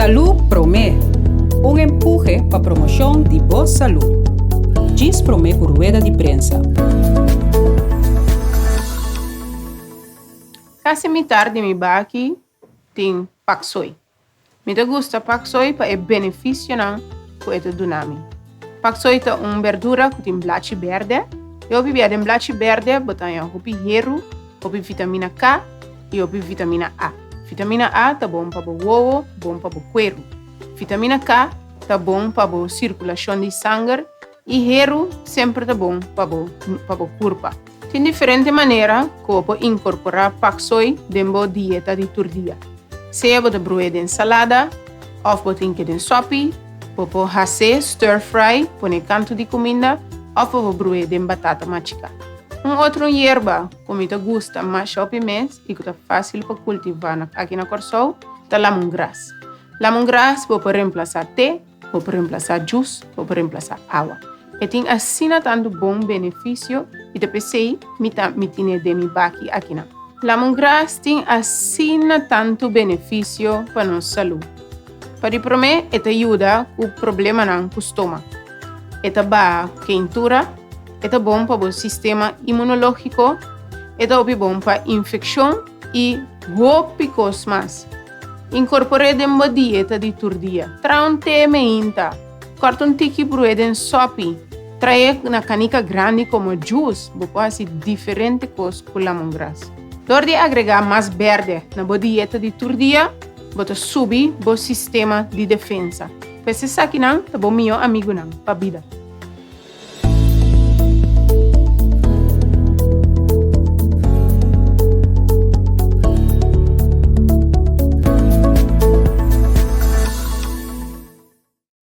Salú Promé, un empuhe pa promoshon di bo salú. Djis promé ku rueda di prensa. Kasi mitar di mi baki tin paksoi. Mi ta gusta paksoi pa e benefisionan ku e ta duna mi. Paksoi ta un berdura ku tin blachi bèrdè. E hopi bia den blachi bèrdè bo ta haña hopi heru, hopi vitamina K i hopi vitamina A. Vitamina A ta bon pa bo wowo, bon pa bo kueru. Vitamina K ta bon pa bo sirkulashon di sanger i heru semper ta bon pa bo pa bo kurpa. Tin diferente manera ku bo por inkorporá paksoi den bo dieta di tur dia. Sea bo ta bru'é den salada òf bo tin ke den sòpi, bo por has'é stir fry, pone kantu di kuminda, òf bo por bru'é den batata machiká. Un otro yerba ku mi ta gusta masha hopi mes i ku ta fásil pa kultivá aki na Kòrsou ta lamungras. Lamungras bo por remplasá te. Bo por remplasá djus, bo por remplasá awa. E tin asina tantu bon benefisio i ta p'esei mi ta mi tine den mi baki akinan. Lamongras tin asina tantu benefisio pa nos salú. Pa di promé e ta yuda ku problemanan ku stoma. E ta baha keintura, e ta bon pa bo sistema imunológiko, e ta hopi bon pa infekshon i hopi kos mas. Inkorpor'é den bo dieta di tur dia. Traha un te meinta. Kòrta un tiki bru'é den sòpi. Tra'é na kanika grandi komo djus. Bo por hasi diferente kos ku lamongras. Dor di agregá mas bèrdè na bo dieta di tur dia, bo ta subi bo sistema di defensa. Pues esakinan ta bo mihó amigunan pa bida.